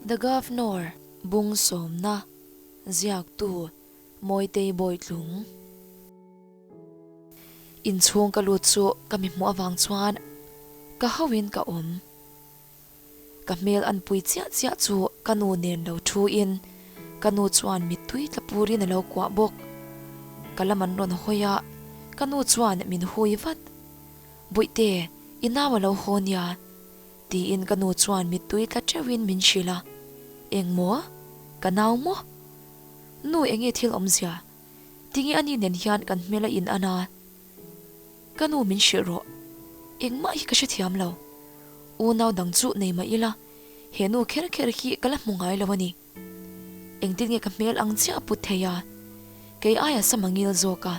The Governor, Bung sawmna, Ziaktu, Mawitei Bawitlung. Inchhung ka lut chu ka mi hmuh avang chuan ka hauhin ka awm. Ka hmel an pui chiah chiah chu ka nu nen lo thu in ka nu chuan mittui tla purin a lo kuah bawk. Ka lam an rawn hawi a, ka nu chuan min hui vat. Bawihte, i nau a lo haw nia, tiin ka nu chuan mittui tla teuhin min hrilh a. Eng maw? Ka nau maw? Nu enge thil awmzia? Tinge ani nen hian kan hmel a in an a? Ka nu min hrilh rawh. Engmah hi ka hrethiam lo. Unau dang chu nei mah ila, he nu kher kher hi ka la hmu ngai lo a ni. Engtin nge ka hmel ang chiah a put thei a? Kei aia sama ngil zawk a.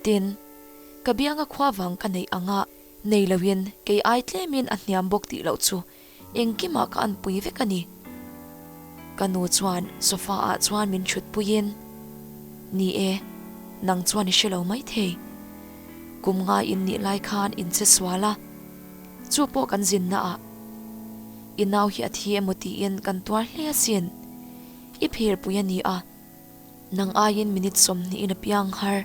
Tin, ka bianga khua vang ka neih anga nei loin kei ai tlemin a hniam bawk tih loh chu engkimah ka anpui vek a ni. Ka nu chuan sofa ah chuan min thut puiin, Ni e, nang chuan i hre lo maithei. Kum ngai in nih lai khan in che sual a, chu pawh kan zinna ah i nau hi a thi emaw tiin kan tuar hle asin. I phirpui a ni a, nang aiin minute 20 in a piang har.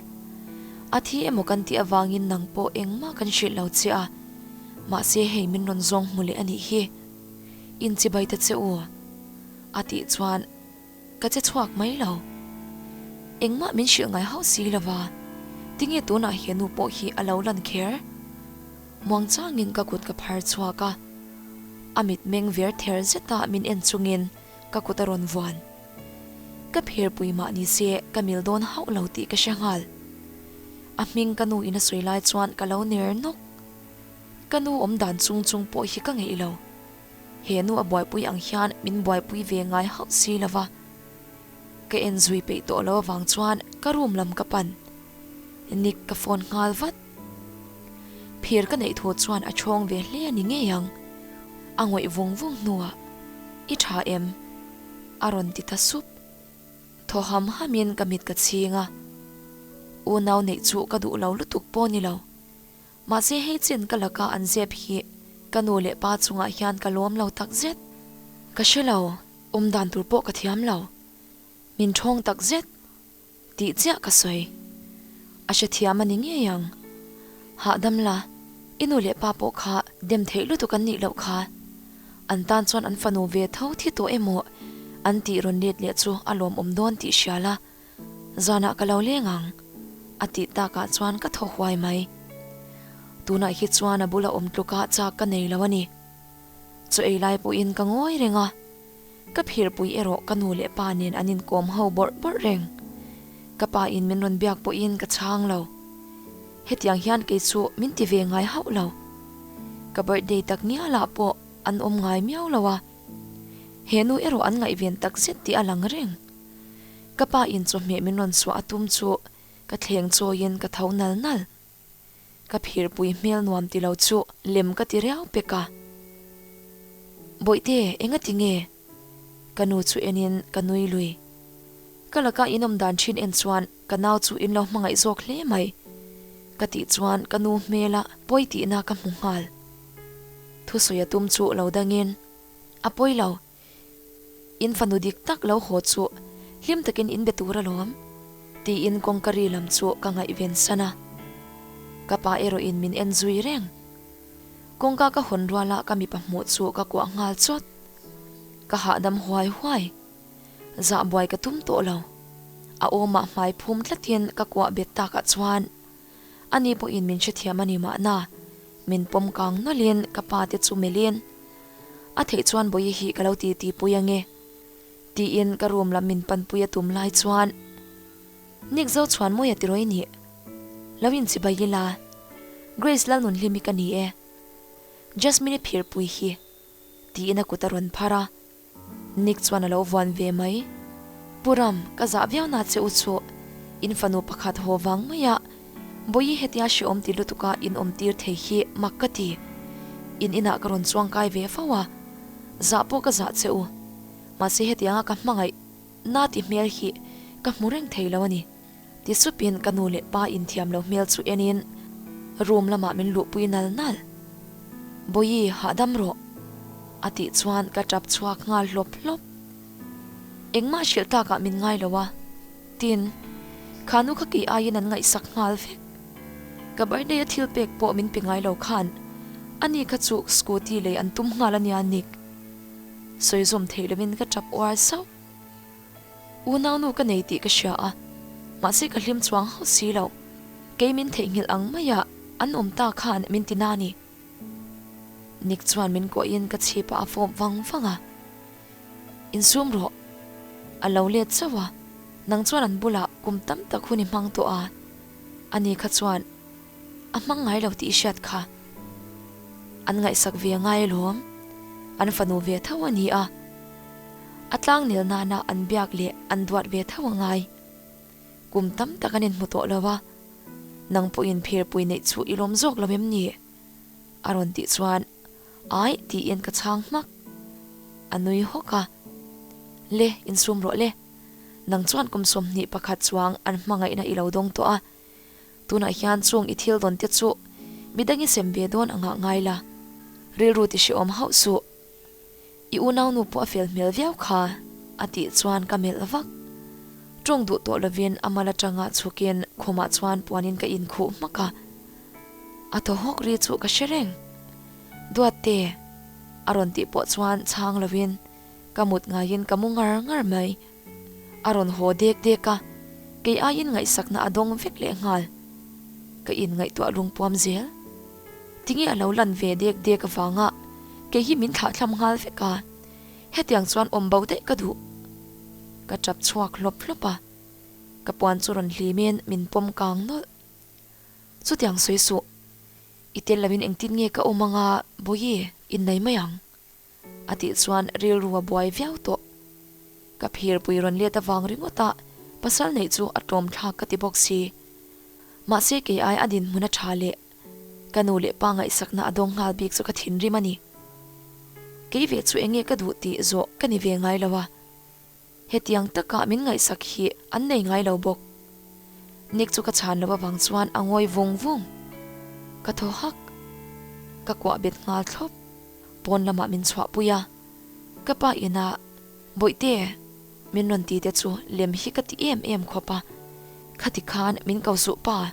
A thi emaw kan tih avangin nang pawh engmah kan hrilh lo che a, mahse hei min rawn zawng hmu leh a nih hi. Inchibai ta che u a tih chuan ka che chhuak mai lo. Engmah min hrilh ngai hauh si lova, tinge tunah he nu pawh hi a lo lan kher? Muangchangin ka kut ka phar chhuak a, a mitmeng ver ther zeta min en chungin ka kut a rawn vuan. Ka phirpui mah ni se ka mil dawn hauh lo tih ka hre nghal. A hming ka nu in a sawi lai chuan ka lo ner nawk. Ka nu awm dan chung chung pawh hi ka ngeih lo. He nu a buaipui ang hian min buaipui ve ngai hauh si lo va. Ka en zui peih tawh lo avang chuan ka room lam ka pan. Nick ka phone nghal vat. Phir ka neih thu chuan a chhawng ve hle a ni ngei ang. A ngawih vung vung hnuah, I tha em? A rawn ti ta sup. Thaw ham hamin ka mit ka chhing a. Unau neih chu ka duh lo lutuk pawh ni lo. Mahse hei chin ka laka an zep hi ka nu leh pa chungah hian ka lawm lo tak zet. Ka hre lo, awm dan tur pawh ka thiam lo. Min thawng tak zet tih chiah ka sawi. A hrethiam a ni ngei ang. Hahdam la, i nu leh pa pawh kha dem theih lutuk an nih loh kha. An tan chuan an fanu ve tho thi tawh emaw an tih rawn let leh chu a lawmawm dawn tih hria la. Zanah ka lo leng ang, a tih takah chuan ka thaw huai mai. Tunah hi chuan a bula awm tluka chak ka nei lo a ni. Chaw ei lai pawhin ka ngawi reng a, ka phirpui erawh ka nu leh pa nen an inkawm ho bawrh bawrh reng. Ka pa in min rawn biak pawhin ka chhang lo. Hetiang hian kei chu min ti ve ngai hauh lo. Ka birthday tak ngialah pawh an awm ngai miau lo a, he nu erawh an ngaihven takzet tih a lang reng. Ka pa in chawhmeh min rawn chhuah a tum chu ka thleng chawiin ka tho nal nal. Ka phirpui hmel nuam ti lo chu lem ka ti riau pek a. Bawihte, enga ti nge? Ka nu chu enin ka nui lui. Ka laka in awm dan thin en chuan ka nau chu in lo hmangaih zawk hle mai. Ka tih chuan ka nu hmela pawi tihna ka hmu nghal. Thusawi a tum chu lo dangin, A pawi lo. In fanu dik tak lo haw chu hlim takin in be tur alawm, tiin kawngka ri lam chu ka ngaihven san a. Ka pa erawhin min en zui reng. Kawngka ka hawn ruala ka mipa hmuh chu ka kuah nghal chawt. Ka hahdam huai huai. Zah buai ka tum tawh lo. A awmah hmai phum tlatin ka kuah bet takah chuan ani pawhin min hrethiam a ni mahna min pawm kang nawlhin ka pa te chu melhin A theih chuan Bawihi hi ka lo ti ti pui ange tiin ka room lam min pan pui a tum lai chuan Nick zo chhuan mawi a ti rawi nih lo in chibai ila Grace Lalnunhlimi ka ni e Jasmine-i phir pui hi tiin a kut a rawn phar a. Nick chuan a lo vuan ve mai. Pu Ram, ka zah viau na che u chu. In fanu pakhat haw vang mai a, Bawihi hetia hrehawm ti lutuka in awm tir thei hi mak ka ti. In inah ka rawn chuang kai ve fo a, zah pawh ka zah che u. Mahse hetianga ka hmangaih na ti hmel hi ka hmu reng thei lo a ni. Ti supin ka nu leh pa inthiam lo hmel chu enin room lamah min luhpui nal nal. Bawihi, hahdam rawh. A tih chuan ka tap chhuak nghal hlawp hlawp. Engmah hrilh takah min ngai lo a, tin, kha nu kha kei aiin an ngaihsak nghal vek. Ka birthday a thil pek pawh min pe ngai lo khan ani kha chu scooty lei an tum nghal a nia Nick. Sawi zawm theih lovin ka tap uar sauh. Unaunu ka nei tih ka hria a, mahse ka hlim chuang hauh si lo. Kei min theihnghilh ang maia an awm ta khan min ti na ni. Nick chuan min kuahin ka chhipah a fawp vang vang a. Insum rawh. A lo let chauh a, nang chuan an bulah kum tam tak hun i hmang tawh a, ani kha chuan a hmang ngai lo tih i hriat kha. An ngaihsak ve ngai alawm, an fanu ve tho a ni a, a tlangnel nana an biak leh an duat ve tho a ngai. Kum tam tak an inhmu tawh lo a, nang pawhin phirpui neih chu i lawm zawk lo em ni? A rawn tih chuan Aih tiin ka chhang hmak. A nui hawk a. Le, insum rawh le. Nang chuan kum 21 chuang an hmangaihna i lo dawng tawh a. Tunah hian chung i thil dawn te chu midang i sem ve dawn angah ngai la. Rilru ti hrehawm hauh suh. I unaunu pawh a fel hmel viau kha, a tih chuan ka melh vak. Tawng duh tawh lovin a mal atanga chhukin khumah chuan puanin ka inkhuh hmak a. A thaw hawk ri chu ka hre reng. Duatte! A rawn tih pawh chuan chhang lovin ka mut ngaiin ka mu ngar ngar mai. A rawn haw dek dek a, kei aiin ngaihsakna a dawng vek leh nghal. Ka inngaihtuah lungpuam zel. Tinge a lo lan ve dek dek avanga kei hi min thlahthlam nghal vek a, hetiang chuan awm bo daih ka duh. Ka tap chhuak hlawp hlawp a, ka puan chu rawn hlimin min pawm kang nawlh. Chutiang sawi suh, i tel loin engtin nge ka awm anga Bawihi, innei mai ang. A tih chuan rilru a buai viau tawh. Ka phirpui rawn let avang ringawt a pasal neih chu a tlawm thlak ka ti bawk si. Mahse kei ai a dinhmun a tha leh ka nu leh pa ngaihsakna a dawng nghal bik chu ka thinrim a ni. Kei ve chu enge ka duh tih zawh ka ni ve ngai lo a. Hetiang taka min ngaihsak hi an nei ngai lo bawk. Nick chu ka chhan loh avang chuan a ngawi vung vung. Ka thaw hak. Ka kuah bet nghal thlawp. Pawn lamah min chhuahpui a. Ka pa inah, Bawihte, min rawn ti te chu lem hi ka ti em em khawp a. Khati khan min ko suh pa.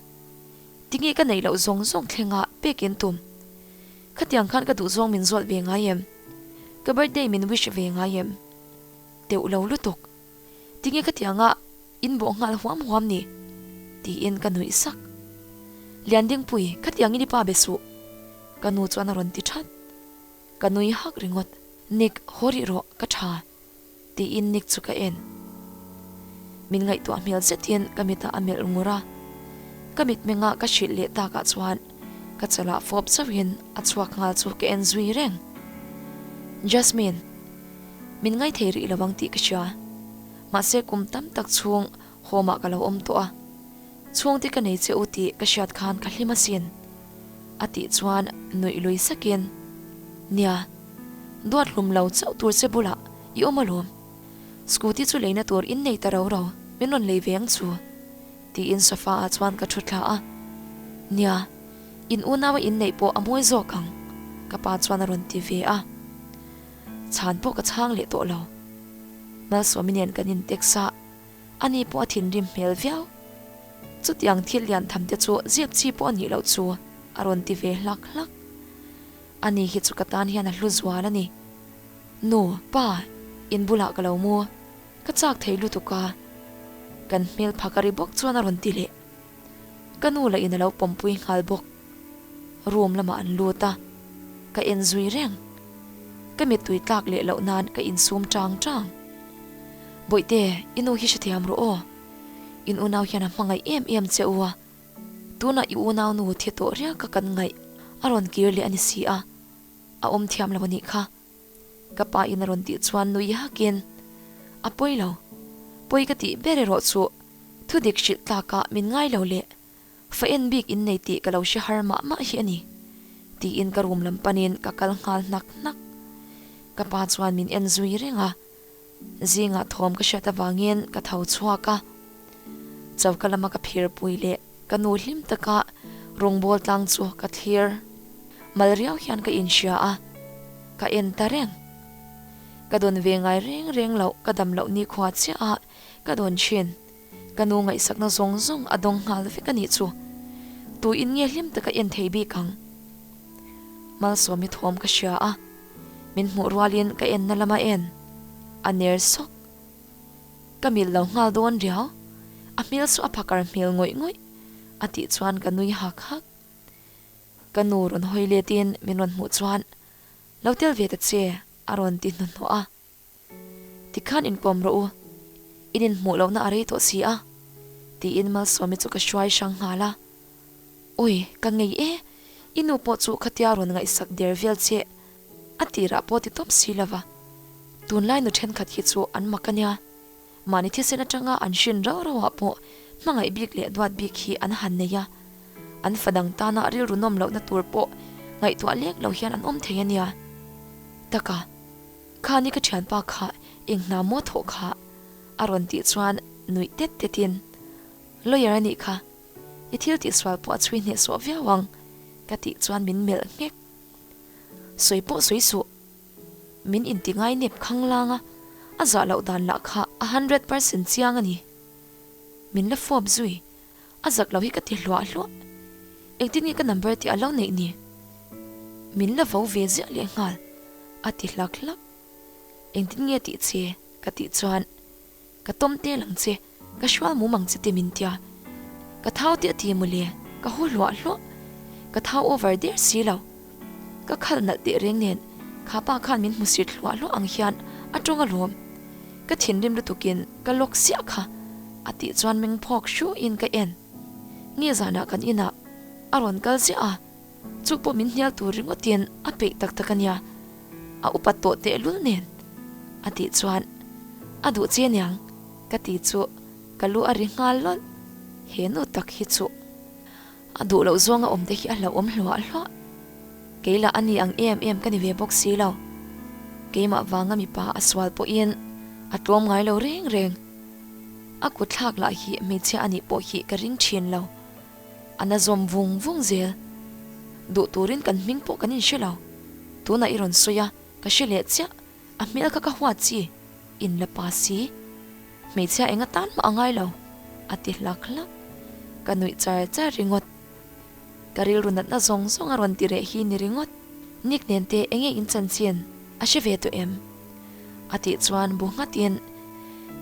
Tinge ka neih loh zawng zawng thlengah pek in tum. Khatiang khan ka duhzawng min zawt ve ngai em? Ka birthday min wish ve ngai em? Teuh lo lutuk. Tinge ka tianga in bawh nghal huam huam ni? Tiin ka nuih sak. Liandingpui, ka tiangin i pa be suh. Ka nu chuan a rawn ti that. Ka nui hak ringawt. Nick, haw rih rawh, ka tha. Tiin Nick chu ka en. Min ngaihtuah hmel zetin ka mitah a melh ngur a. Ka mitmenga ka hrilh leh takah chuan ka chalah fawp zauhin a chhuak nghal chu ka en zui reng. Jasmine. Min ngaithei rih lo ang tih ka hria. Mahse kum tam tak chhung home ah ka lo awm tawh a. Chhungte ka nei che u tih ka hriat khan ka hlim asin. A tih chuan nuih lui sakin, Nia, duat hlum lo chauh tur che bulah i awm alawm. Scooty chu leina tur in nei ta ro ro, min rawn lei ve ang chu. Tiin sofa ah chuan ka thu thla a. Nia, in unau a inneih pawh a mawi zawk ang, ka pa chuan a rawn ti ve a. Chhan pawh ka chhang leh tawh lo. Malsawmi nen kan in text a, ani pawh a thinrim hmel viau. Chutiang thil lian tham te chu zep chi pawh a nih loh chu a rawn ti ve hlak hlak. Ani hi chu ka tan hian a hlu zual a ni. Nu, pa, in bulah ka lo mu. Ka chak thei lutuk a. Kan hmel phak a ri bawk chuan a rawn ti leh. Ka nu lah in a lo pawmpui nghal bawk. Room lamah an lut a, ka en zui reng. Ka mittui tlak leh loh nan ka insum tang tang. Bawihte, i nu hi hrethiam rawh aw. In unau hian a hmangaih em em che u a, tunah i unau nu thi tawh riaka kan ngaih a rawn kir leh a ni si a, a awm thiam lo a nih kha. Ka pa in a rawn tih chuan nui hakin, A pawi lo, pawi ka tih ber erawh chu thudik hrilh tlakah min ngai lo leh Fa en bik in nei tih ka lo hre har mah mah hi a ni, tiin ka room lam panin ka kal nghal hnak hnak. Ka pa chuan min en zui reng a, zingah thawm ka hriat avangin ka tho chhuak a. Choka lama ka phirpui leh ka nu hlim taka rawngbâwl tlang chu ka thlir. Mal riau hian ka inhria a. ka en ta reng. Ka dawn ve ngai reng reng loh ka dam loh nikhua chiah a ka dawn thin. Ka nu ngaihsakna zawng zawng a dawng nghal vek a nih chu. Tu in nge hlim taka en thei bik ang? Malsawmi thawm ka hria a, min hmuh rualin ka enna lama en a ner sawk. Ka mil lo nghal dawn riau, a hmel chu a phakar hmel ngawih ngawih a tih chuan ka nui hak hak. Ka nu rawn hawi letin min rawn hmuh chuan lo tel ve ta che a rawn ti hnuhnawh a. Tikhan inkawm rawh u, in inhmuh lohna a rei tawh si a, tiin Malsawmi chu ka hruai hrang nghal a. Ui, ka ngei e, i nu pawh chu khatia rawn ngaihsak der vel che a tirah pawh ti tawp si lova. Tunlai nu thenkhat hi chu an mak a nia, mahni thisen atanga an hrin rau rauah pawh hmangaih bik leh duat bik hi an han nei a, an fa dang tana rilru nawm lohna tur pawh ngaihtuah lek lo hian an awm thei a nia. Taka. Khani ka thianpa kha eng hna maw thawh kha? a rawn tih chuan nuih tet tetin, Lawyer a nih kha, i thil tihsual pawh a chhui hnehsawh viau ang, ka tih chuan min melh nghek. Sawi pawh sawi suh, min inti ngai nep khang lang a, a zah loh dan lah kha a 100% chiang a ni. Min la fawp zui, A zak lo hi ka ti hluah hluah. Engtin nge ka number tih a lo neih ni? Min la vo ve ziah leh nghal, a ti hlak hlak. Engtin nge tih che? ka tih chuan, Ka tawm tel ang che, ka hrual mum ang che ti min tia. Ka thau te a ti mawle, ka haw hluah hluah. Ka thau over der si lo. Ka khal nalh teh reng nen, kha pa khan min hmu sit hluah hluah ang hian a tawng alawm. Ka thinrim lutukin ka lawk siah kha a tih chuan meng phawk hruin ka en. Nge zanah kan inah a rawn kal ziah a, chu pawh min hnial tur ringawtin a peih tak tak a nia, a upat tawh tehlul nen a tih chuan a duh che niang ka ti chu ka lu a ri nghal lawlh, he nu tak hi chu a duh loh zawnga awm te hi a hlauhawm hluah hluah. Kei lah a ni ang em em ka ni ve bawk si lo. Keimah vanga mipa a sual pawhin a tlawm ngai lo reng reng. A kut thlak lah hi hmeichhia a nih pawh hi ka ring thin lo. A na zawm vung vung zel. Duh turin kan hming pawh kan inhre lo. Tunah i rawn sawi a, ka hre leh chiah. A hmel kha ka huat chi, in la pa si. Hmeichhia eng atan mah a ngai lo, a ti hlak hlak. Ka nuih char char ringawt. Ka rilru natna zawng zawng a rawn ti reh hi ni ringawt. Nick nen te enge in chanchin a hre ve tawh em? A tih chuan bu nghatin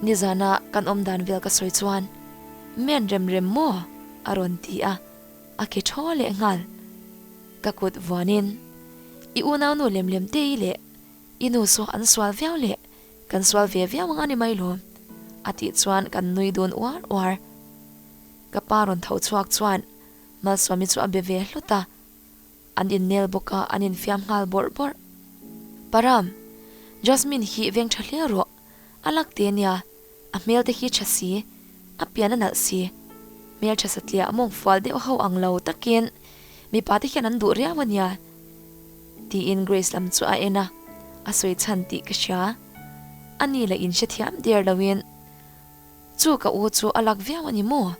nizana kan awm dan vel ka sawi chuan Men rem rem maw? a rawn ti a, a ke thaw leh nghal. Ka kut vuanin I unaunu lem lem te i leh i nu saw an sual viau leh kan sual ve viau ang a ni mai lawm a tih chuan kan nui dun uar uar. Ka pa rawn tho chhuak chuan Malsawmi chu a be ve hlut a, an innel bawk a, an infiam nghal bawrh bawrh. Param, Jasmine hi veng tha hle rawh, a lak te nia, a hmel te hi tha si, a pian a nalh si. Hmel tha satliah mawng fual deuh ho ang lo takin mipa te hian an duh riau a nia, tiin Grace lam chu a en a, a sawi chhan tih ka hria. Ani lah inhrethiam der loin. Chu ka u chu a lak viau a ni maw?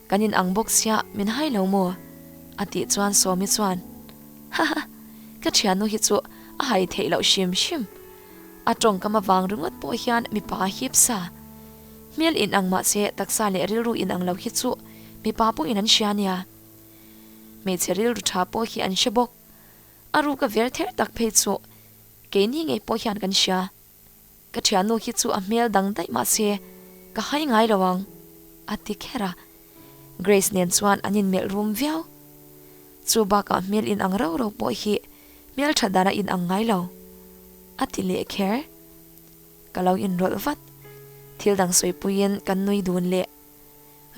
Kan in ang bawk sia min hai lo maw? A tih chuan Sawmi chuan, Haha, ka thiannu hi chu a hai theih loh hrim hrim. A tawngkam avang ringawt pawh hian mipa a hip sa. Hmel in ang mahse taksa leh rilru in ang lo hi chu mipa pawhin an hria nia. Hmeichhe rilru tha pawh hi an hre bawk. A ruk a ver ther tak phei chu keini ngei pawh hian kan hria. Ka thiannu hi chu a hmel dang daih mahse ka hai ngai lo ang, a ti kher a. Grace nen chuan an inmelh rum viau. Chu bakah hmel inang rau rau pawh hi hmel tha dan a inang ngai lo, a ti leh kher. Ka lo inrawlh vat. Thil dang sawipuiin kan nui dun leh.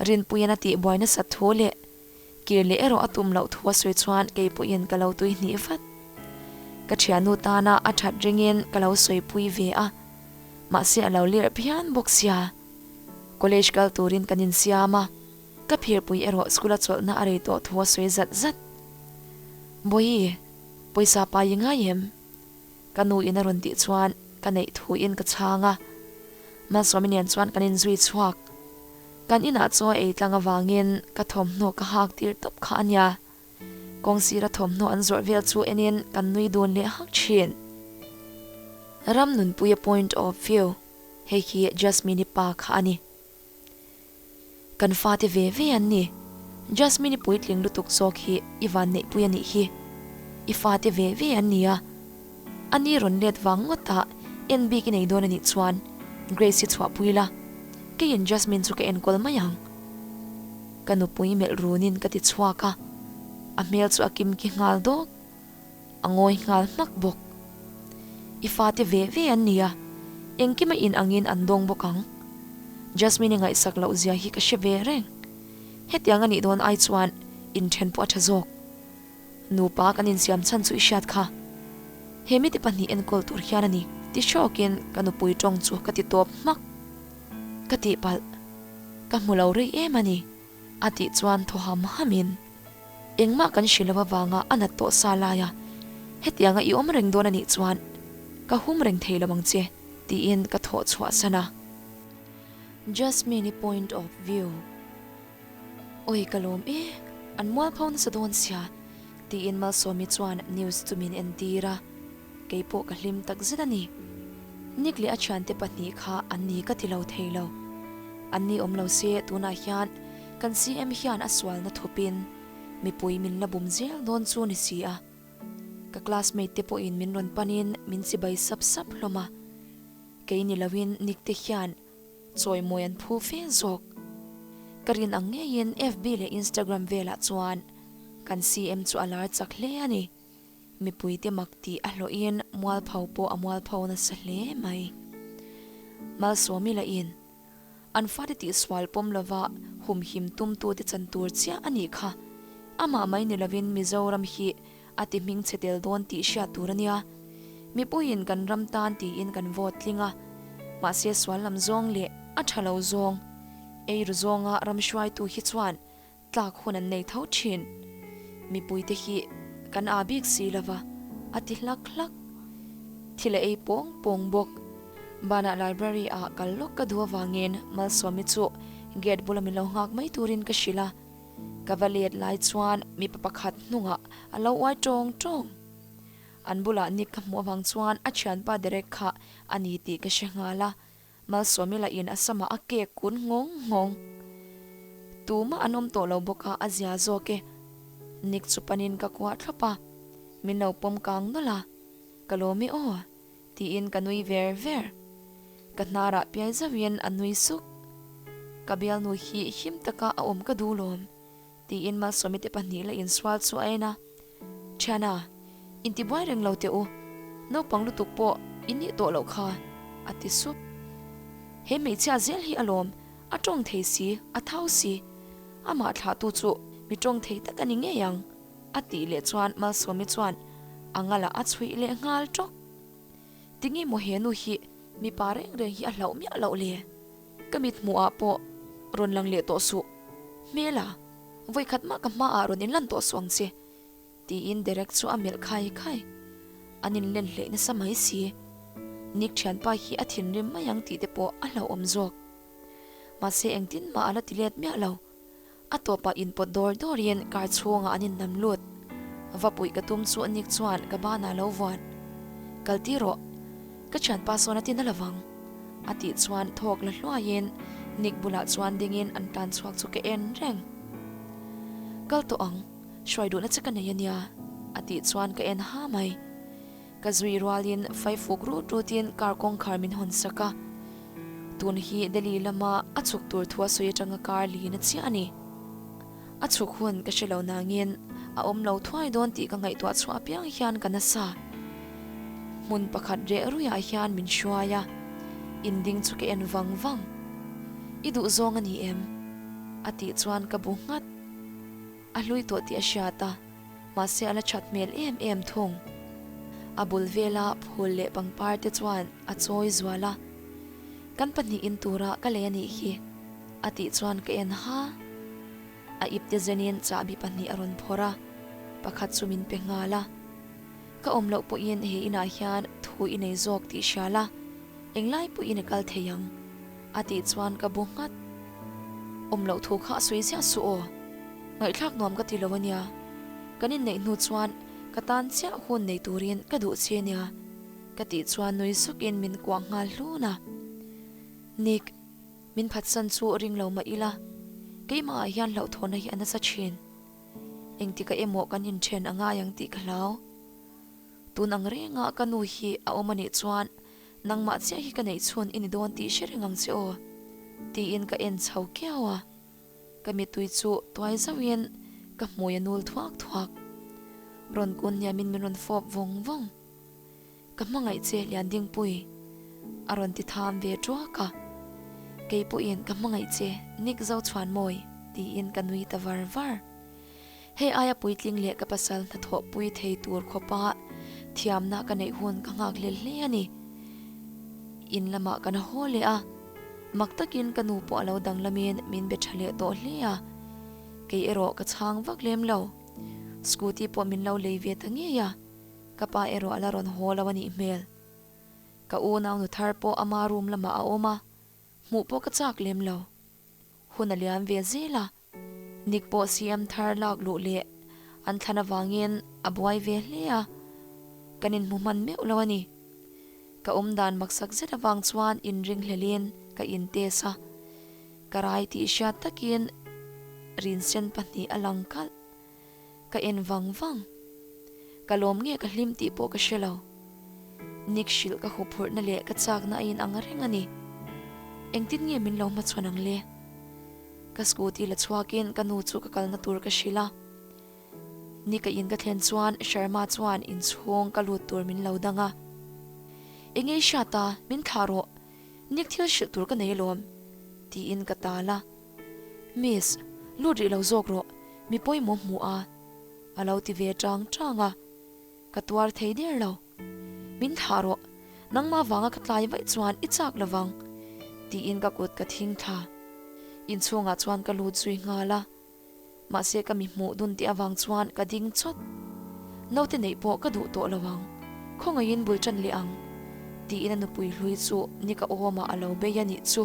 Rinpuiin a tihbuai nasat thu leh kir leh erawh a tum loh thu a sawi chuan kei pawhin ka lo tui hnih vat. Ka thiannu tana a that ringin ka lo sawipui ve a, mahse a lo lerh phian bawk sia. College kal turin kan insiam a, ka phirpui erawh school a chawlhna a rei tawh thu a sawi zat zat. Bawihi, pawisa pai i ngai em? Ka nu in a rawn tih chuan ka neih thu in ka chhang a, Malsawmi nen chuan kan inzui chhuak. Kan inah chaw ei tlang avangin ka thawmhnaw ka hak tir tawp kha a nia. Kawng sira thawmhnaw an zawrh vel chu enin kan nui dun leh hak thin. Ramnunpuia point of view, Hei hi Jasmine-i pa kha a ni. Kan fate ve ve an ni. Jasmine-i puitling lutuk zawk hi i vanneihpui a nih hi. I fate ve ve an ni a. A ni rawn let vang ngawt a, en bik i nei dawn a nih chuan Grace hi chhuahpui la, keiin Jasmine chu ka enkawl mai ang. Ka nupui melh runin ka ti chhuak a, a hmel chu a kimki nghal dawk. A ngawi nghal hmak bawk. I fate ve ve an ni a, engkima in angin an dawng bawk ang. Jasmine-i ngaihsak loh zia hi ka hre ve reng. Hetiang a nih dawn ai chuan inthen pawh a tha zawk. Nupa kan insiam chhan chu i hriat kha. He mite pahnih enkawl tur hian a ni ti hrawkin ka nupui tawng chu ka ti tawp hmak. Ka tihpalh. Ka hmu lo rei em a ni. A tih chuan thaw ham hamin, Engmah kan hrilh lo avanga a nat tawh sa laia hetianga i awm reng dawn a nih chuan ka hum reng thei lo ang che, tiin ka thawh chhuah san a. Jasmine-i point of view. Awi ka lawm e, an mualpho nasa dawn sia, tiin Malsawmi chuan news chu min entir a, keipawh ka hlim takzet a ni. Nick leh a thiante pahnih kha an ni ka ti lo thei lo. An ni awm lo se tunah hian kan CM hian a sualna thupin mipui min la bum zel dawn chu ni si a. Ka classmate te pawhin min rawn panin min chibai sap sap hlawm a, kei ni loin Nick te hian Chawimawi an phu fe zawk. Ka rin ang ngeiin FB leh Instagram velah chuan kan CM chu a lar chak hle a ni. Mipuite mak tih a hlawhin mualpho pawh a mualpho nasa hle mai. Malsawmi lahin an fate tihsual pawm lova humhim tumtute chan tur chiah a nih kha. Amah mai ni lovin Mizoram hi a ti hming chhe tel dawn tih hriat tur a nia. Mipuiin kan ram tan tiin kan vote tling a, mahse sual lam zawng leh a tha lo zawng, eiru zawnga ram hruaitu hi chuan tlak hun an nei tho thin. Mipuite hi kan aa bik si lova, a ti hlak hlak. Thil a ei pawng pawng bawk. Banah library ah kal lawk ka duh avangin Malsawmi chu gate bula min lo nghak mai turin ka hrilh a. Ka va let lai chuan mipa pakhat hnungah a lo uai tawng tawng. An bulah Nick ka hmuh avang chuan a thianpa Derek kha a ni tih ka hre nghal a, Malsawmi lahin a samah a kek kun nghawng nghawng. Tumah an awm tawh lo bawk a, a zia zawk e. Nick chu panin ka kuah thlawp a, min lo pawm kang nawlh a, Ka lawm e aw. Tiin ka nui ver ver. Ka hnarah piai zauhin a nui suk. Ka bialnu hi him taka a awm ka duh lawm. Tiin Malsawmi te pahnih la insual chu a en a. Thiana, intibuai reng lo teh u. Naupang lutuk pawh i nih tawh loh kha, a ti sup. He hmeichhia zel hi alawm, a tawng thei si, a thau si. Amah thlahtu chu mi tawng thei tak a ni ngei ang. A tih leh chuan Malsawmi chuan a ngalah a chhuih leh nghal tawk. Tinge maw he nu hi mipa reng reng hi a hlauh miah loh le? Ka mit hmuhah pawh rawn lang leh tawh suh. Hmela, vawikhat mah ka hmaah rawn inlan tawh suh ang che, tiin Derek chu a melh khai khai. An inlen hleh nasa mai si. Nick thianpa hi a thinrim mai ang tih te pawh a hlauhawm zawk. Mahse engtin mah a la ti let miah lo. A tawpah inpawt dawr dawrin car chhungah an innam lut. Va puih ka tum chu Nick chuan ka banah lo vuan. Kal ti rawh. Ka thianpa sawn a ti na lovang. A tih chuan thawk la hluaiin Nick bulah chuan dingin an tlan chhuak chu ka en reng. Kal tawh ang, hruai duhna che ka nei ania a tih chuan ka en ha mai. Ka zui rualin fai fuk rut rutin car kawngkhar min hawn sak a. Tun hi Delhi lama a chhuk tur thu a sawi atanga car lin a chiah a ni. A chhuk hun ka hre lo nangin a awm lo thuai dawn tih ka ngaihtuah chhuah apiang hian ka nasa. Hmun pakhat reh ruiah hian min hruai a, inding chu ka en vang vang. I duh zawng a ni em? A tih chuan ka bu nghat. A hlui tawh tih a hriat a, mahse a la that hmel em em thung. A bul vela phul leh pangpar te chuan a chawi zual a, Kan pahnih in tura ka lei a nih hi, a tih chuan ka en ha. A ipte zenin chahbi pahnih a rawn phawrh a, pakhat chu min pe nghal a. Ka awm loh pawhin he inah hian thu i nei zawk tih hria la, englai pawhin i kal thei ang, a tih chuan ka bu nghat. Awm loh thu kha a sawi ziah suh aw. Ngaihthlak nuam ka ti lo a nia. Kan inneih hnu chuan ka tan chiah hun nei turin ka duh che nia. Ka tih chuan nui sukin min kuah nghal hlun a. Nick, min phatsan chu ring lo mah ila, keimah ah hian hlauhthawhna hi a nasa thin. Engtika emaw kan inthen a ngai ang tih ka hlau. Tun ang renga ka nu hi a awm anih chuan nangmah chiah hi ka neih chhun i ni dawn tih hre reng ang che aw, tiin ka en chho kiau a. Ka mittui chu tuai zauhin ka hmui a nul thuak thuak. Rawn kun hniamin min rawn fawp vawng vawng. Ka hmangaih che Liandingpui, a rawn ti tham ve ṭuak a. Kei pawhin ka hmangaih che Nick Zochhuanmawi, tiin ka nui ta var var. Hei aia puitling leh ka pasal hnathawh pui thei tur khawpa thiamna ka neih hun ka nghak hlel hle a ni. In lamah kan haw leh a, mak takin ka nu pawh a lo danglamin min be tha leh tawh hle a, kei erawh ka chhang vak lem lo. Scooty pawh min lo lei ve ta ngei a, ka pa erawh a la rawn haw lo a nih hmel. Ka unau nu thar pawh ama room lamah a awm a, hmuh pawh ka chak lem lo. Hun a liam ve zel a. Nick pawh CM thar lak luh leh an thlan avangin a buai ve hle a, kan inhmu hman meuh lo a ni. Ka awm dan maksak zet avang chuan inring hlelin ka intest a, ka rai tih hriat takin rinsen pahnih a lang kalh. Ka en vang vang. Ka lawm nge ka hlim tih pawh ka hre lo. Nick hrilh ka huphurhna leh ka chakna a inang reng a ni. Engtin nge min lo hmachhawn ang le? Ka scooty la chhuakin ka nu chu ka kalna tur ka hrilh a. Ni ka in ka thlen chuan Sharma chuan inchhung ka lut tur min lo dang a. Enge i hriat a, min thlah rawh. Nick thil hrilh tur ka nei alawm, tiin ka tal a. Miss, lut rih lo zawk rawh, mi pawimawh hmu a, a lo ti ve chang chang a. Ka tuar thei der lo. Min thlah rawh, nangmah vanga ka tlai vaih chuan i chak lovang, tiin ka kut ka thing thla. Inchhungah chuan ka lut zui nghal a, mahse ka mi hmuh dun tih avang chuan ka ding chawt. Naute neih pawh ka duh tawh lo ang, khawngaihin bul ṭan leh ang, tiin a nupui hlui chu ni ka awmah a lo bei a nih chu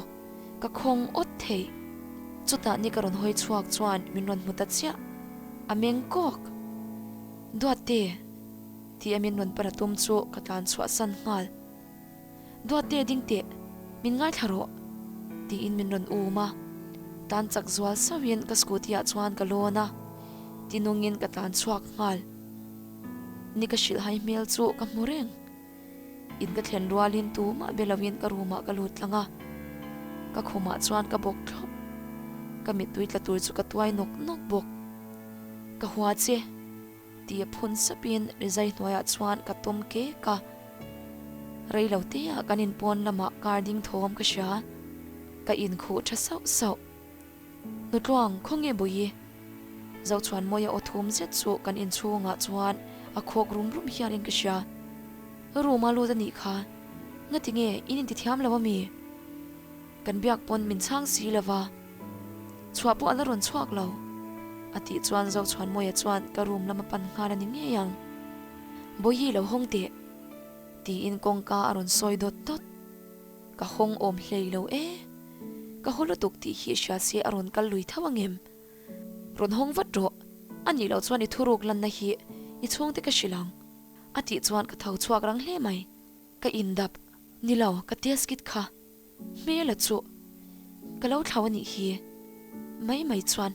ka khawng awt thei. Chutah ni ka rawn hawi chhuak chuan min rawn hmu ta chiah, a meng kawk. Duatte! Ti a min rawn pan a tum chu ka tlan chhuah san nghal. Duatte ding teh, min ngaithla rawh! Tiin min rawn um a. Tlan chak zual sauhin ka scooty ah chuan ka lawn a, tinungin ka tlan chhuak nghal. Ni ka hrilhhai hmel chu ka hmu reng. In ka thlen rualin tumah be loin ka room ah ka lut tlang a, ka khumah chuan ka bawk thlawp. Ka mittui tla tur chu ka tuai nawk nawk bawk. Ka hua che! Ti a phun sapin rizai hnuaiah chuan ka tawm kek a. Rei lo teah kan inpawn lamah kar ding thawm ka hria. Ka inkhuh tha sauh sauh. Nutluang, khawnge Bawihi? Zochhuanmawia aw thum zet chu kan inchhungah chuan a khawk rum rum hianin ka hria. Room a lut a nih kha. Ngati nge in intithiam lo ami? Kan biak pawn min chhang si lo va, chhuah pawh a la rawn chhuak lo, a tih chuan Zochhuanmawia chuan ka room lam a pan nghal a ni ngei ang. Bawihi lo hawng teh, tiin kawngka a rawn sawi dawt dawt. Ka hawng awm hlei lo e, ka haw lutuk tih hi hria se a rawn kal lui tho angem? Rawn hawng vat rawh, a nih loh chuan i thuruk lanna hi i chhungte ka hrilh ang, a tih chuan ka tho chhuak rang hle mai. Ka indap, ni lo, ka test kit kha. Hmela chu ka lo thlau a nih hi. Mai mai chuan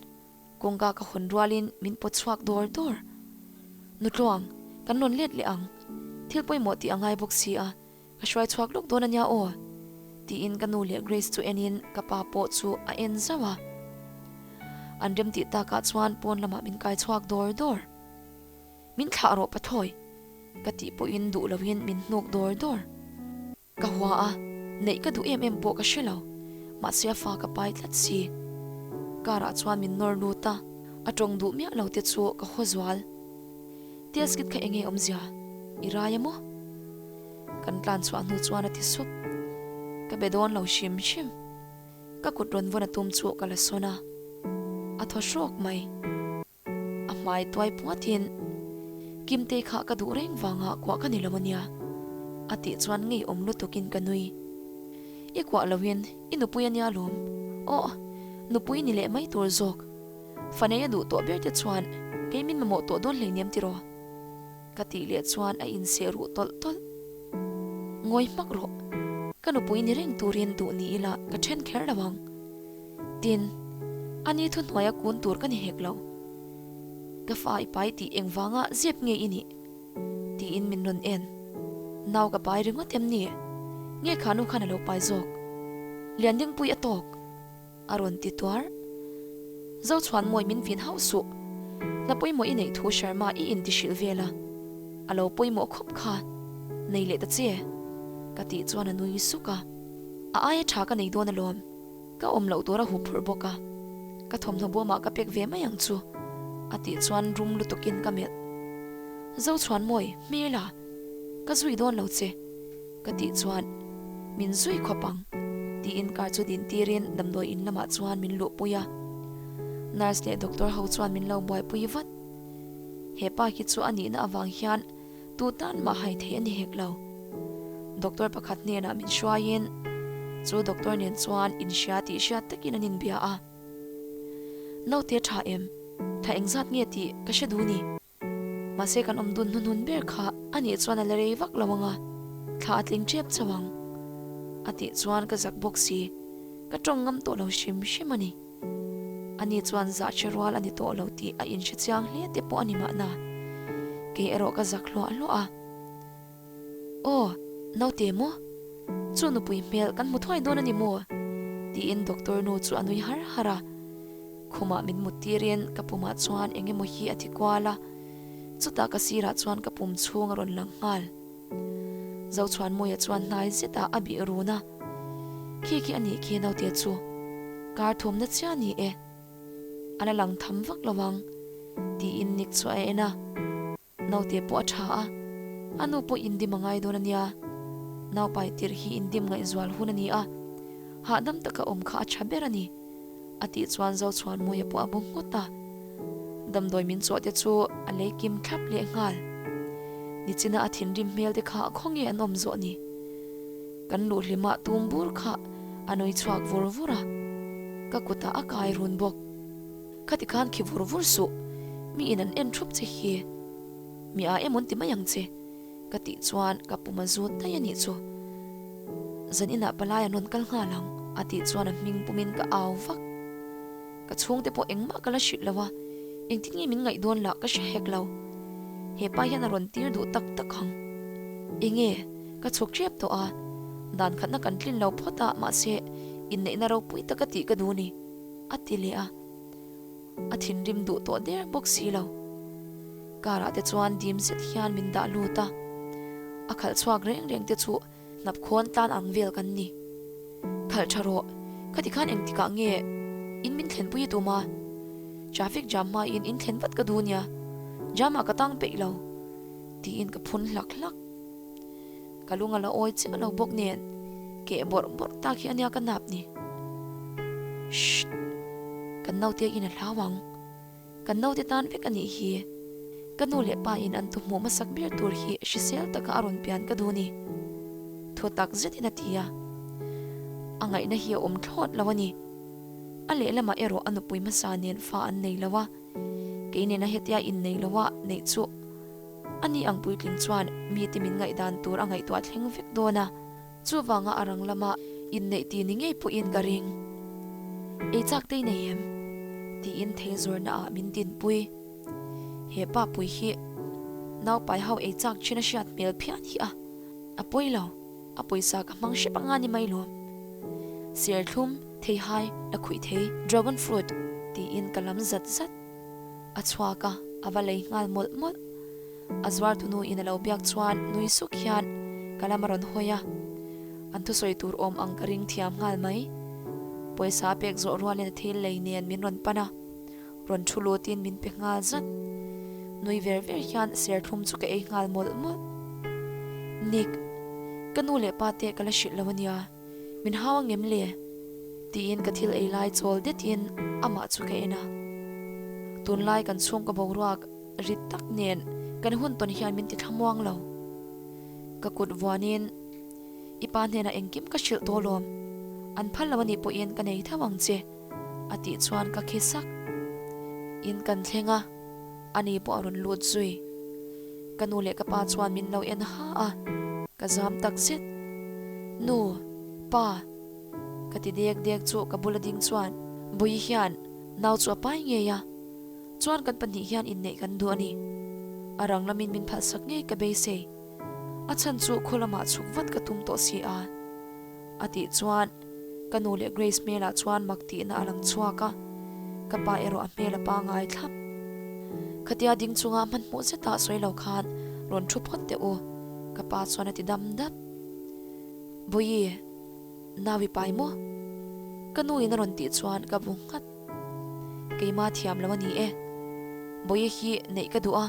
kawngka ka hawn rualin min pawt chhuak dawr dawr. Nutluang, kan rawn let leh ang. Thil pawimawh tih a ngai bawk si a, ka hruai chhuak lawk dawn a nia aw. Tiin ka nu leh Grace chu enin ka pa pawh chu a en zauh a. An remtih takah chuan pawn lamah min kai chhuak dawr dawr. Min thlah rawh pathlawi, ka tih pawhin duh loin min hnuk dawr dawr. Ka hua a, neih ka duh em em pawh ka hre lo, mahse a fa ka pai tlat si. Car ah chuan min nawr lut a, a tawng duh miah lo te chu ka haw zual. Test kit kha enge awmzia? I rai a maw? Kan tlan chhuah hnu chuan a ti sup. Ka be dawn lo hrim hrim. Ka kut rawn vawn a tum chu ka la sawn a, a thaw hrawk mai. A hmai tuai puatin, Kimtei kha ka duh reng vanga kuah ka ni lo ania, a tih chuan ngeiawm lutukin ka nui. I kuah loin i nupui ania lawm. Aw, nupui ni leh mai tur zawk. Fanei a duh tawh ber te chuan kei min mamawh tawh dawn hleinem tiraw? Ka tih leh chuan a inseh ruh tawlh tawlh. Ngawi hmak rawh. Ka nupui ni reng turin duh ni ila ka then kher lo ang. Tin, ani thuhnuaia kun tur ka ni hek lo. Ka fa i pai tih engvanga zep nge i nih? Tiin min rawn en. Nau ka pai ringawt em ni? Nge kha nu khan a lo pai zawk? Liandingpui a tawk. A rawn ti tuar. Zochhuanmawi min vin hauh suh. Hna pawimawh i neih thu Sharma i inti hrilh vel a. A lo pawimawh khawp kha. Nei leh ta che. Ka tih chuan a nui suk a. A aia tha ka nei dawn alawm. Ka awm loh tur a hup phurh bawk a. Ka thawmhnaw bawmah ka pek ve mai ang chu. A tih chuan rum lutukin ka melh. Zochhuanmawi, hmel a. Ka zui dawn lo che. Ka tih chuan, Min zui khawp ang, tiin car chu din tirin damdawi in lamah chuan min luhpui a. Nurse leh doctor ho chuan min lo buaipui vat. He pa hi chu a nihna avang hian tu tan mah hai thei a ni hek lo. Doctor pakhat hnenah min hruaiin chu doctor nen chuan inhria tih hriat takin an inbia a. Naute tha em? Thla engzat nge tih ka hre duh ni. Mahse kan awm dun hnuhnun ber kha a nih chuan a la rei vak lo ang a, thla a tling tep chauh ang. A tih chuan ka zak bawk si, ka tawng ngam tawh lo hrim hrim a ni. Ani chuan zah che rual a ni tawh lo tih a inhre chiang hle te pawh a ni mahna. Kei erawh ka zak hluah hluah a. Aw, naute maw? Chu nupui hmel kan hmu thuai dawn a ni maw? Tiin doctor nu chu a nui har har a. Khumah min mut tirin ka pumah chuan eng emaw hi a ti kual a, chutah ka sirah chuan ka pum chhung a rawn lang nghal. Zochhuanmawia chuan hnai zetah a bih run a, Khi khi a nih khi naute chu, kar thumna chiah a ni e, a la lang tham vak lo ang, tiin Nick chu a en a. Naute pawh a tha a, a nu pawh indim a ngai dawn a nia. Naupai tirh hi indim ngaihzual hun a ni a, hahdam taka awm kha a tha ber a ni, a tih chuan Zochhuanmawia pawh a bu nghut a. Damdawi min chawh te chu a lei kim thlap leh nghal. Nichina a thinrim hmel te kha khawnge an awm zawh ni? Kan luh hlimah tum bur kha a nui chhuak vur vur a, ka kutah a kai run bawk. Khati khan khi vur vur suh, mi in an en thup che hi, mi a emawn ti mai ang che, ka tih chuan ka pum a zut daih a nih chu. Zan inah palai an rawn kal nghal ang, a tih chuan a hming pumin ka au vak. Ka chhungte pawh engmah ka la hrilh lo a, engtin nge min ngaih dawn lah ka hre hek lo. He pa hian a rawn tir duh tak tak ang. Enge, ka chhuk tep tawh a, dan khatna kan tlin lo phawt a, mahse inneihna ropui taka tih ka duh ni. A ti leh a, a thinrim duh tawh der bawk si lo. Car ah te chuan dim zet hian min dah lut a, a khalh chhuak reng reng te chu hnap khawn tlan ang vel kan ni. Khalh tha rawh, khati khan engtikah nge in min thlenpui i tum a? Traffic jam hmain in thlen vat ka duh nia, jam ah ka tang peih lo, tiin ka phun hlak hlak. Ka lung a la awi chiah lo bawk nen keh bawrh bawrh tak hi ania ka nap ni. Shh! Kan naute in a hlau ang. Kan naute tan vek a nih hi. Ka nu leh pa in an tu hmuh hmasak ber tur hi hrisel taka a rawn pian ka duh ni. Thu tak zetin a ti a. A ngaihna hi a awm thlawt lo a ni. A lehlamah erawh a nupui hmasa nen fa an nei lo a. Kei nena hetia innei lo a neih chu A ni ang puitling chuan mite min ngaihdan tur a ngaihtuah thleng vek dawn a, chuvanga a rang lama inneih ti ni ngei pawhin ka ring. Ei chak te i nei em? tiin thei zawrna ah min dinpui. He pa pui hi naupai ho ei chak thin a hriat hmel phian hi a, a pawi lo, a pawisa ka hmang hrep anga ni mai lawm. Serthlum, theihai, lakhuih thei, dragon fruit tiin ka lam zat zat. A chhuak a, a va lei nghal mawlh mawlh. A zuartu nu in a lo biak chuan nui suk hian ka lam a rawn hawi a, an thusawi tur awm ang ka ring thiam nghal mai. Pawisa a pek zawh rualin a thil lei nen min rawn pan a, rawn thu lutin min pe nghal zat. Nui ver ver hian serthlum chu ka ei nghal mawlh mawlh. Nick, ka nu leh pa te ka la hrilh lo ania. Min hau ang em le? Tiin ka thil ei lai chawl detin amah chu ka en a. Tunlai kan chhungkaw boruak rit tak nen kan hun tawn hian min ti thlamuang lo. Ka kut vuanin i pa hnenah engkim ka hrilh tawh lawm, an phal lo anih pawhin ka nei tho ang che a tih chuan ka khi sak. In kan thleng a, ani pawh a rawn lut zui. Ka nu leh ka pa chuan min lo en ha a, ka zam tak zet. Nu, pa, ka ti dek dek chu ka bula ding chuan Bawihi hian nau chu a pai ngei a, chuan kan pahnih hian inneih kan duh a ni. A rang lamin min phalsak ngei ka beisei. A chhan chu khaw lamah chhuk vat ka tum tawh si a. A tih chuan ka nu leh Grace hmelah chuan mak tihna a lang chhuak a, ka pa erawh a hmel a pangai thlap. Khatia ding chunga hmanhmawh zetah sawi lo khan rawn thu phawt teh u, ka pa chuan a ti dam dap. Bawihi, nau i pai maw? Ka nu in a rawn tih chuan ka bu nghat. Keima thiam lo a ni e. Bawihi hi neih ka duh a.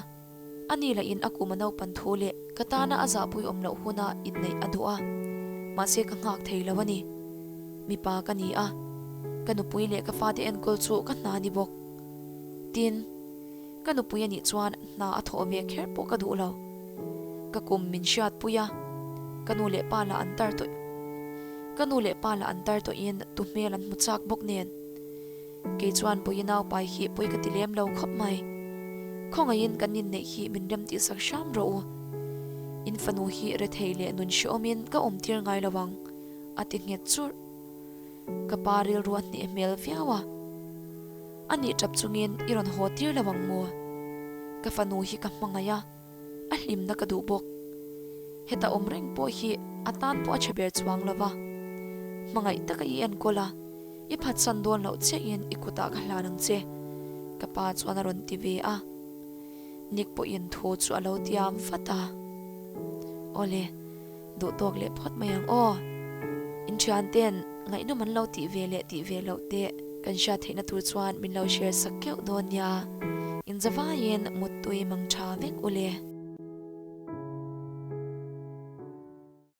A ni lah in a kum a naupan thu leh ka tana a zahpui awm loh huna inneih a duh a, mahse ka nghak thei lo a ni. Mipa ka ni a, ka nupui leh ka fate enkawl chu ka hna ni bawk. Tin, ka nupui a nih chuan hna a thawh ve kher pawh ka duh lo. Ka kum min hriatpui a, ka nu leh pa lah an tar tawh ka nu leh pa lah an tar tawhin tu hmel an hmu chak bawk nen. Kei chuan Bawihi naupai hi pawi ka ti lem lo khawp mai. Khawngaihin kan inneih hi min rem tihsak hram rawh u. In fanu hi rethei leh nun hrehawmin ka awm tir ngai lo ang, a ti nghet churh. Ka pa rilru a hneh hmel viau a. A nih tap chungin i rawn haw tir lo ang maw? Ka fanu hi ka hmangaih a, a hlimna ka duh bawk. Heta awm reng pawh hi a tan pawh a chhe ber chuang lo va. Hmangaih taka i enkawl a. I phatsan dawn loh chiahin i kutah ka hlan ang che, ka pa chuan a rawn ti ve a. Nick pawhin thu chu a lo tiam vat a. Awle, duh tawk leh phawt mai ang aw. In thian ten ngaihnawm an lo tih ve leh tih ve loh te kan hriat theihna tur chuan min lo share sak keuh dawn nia. Inzavaiin muttui mang tha vek ule.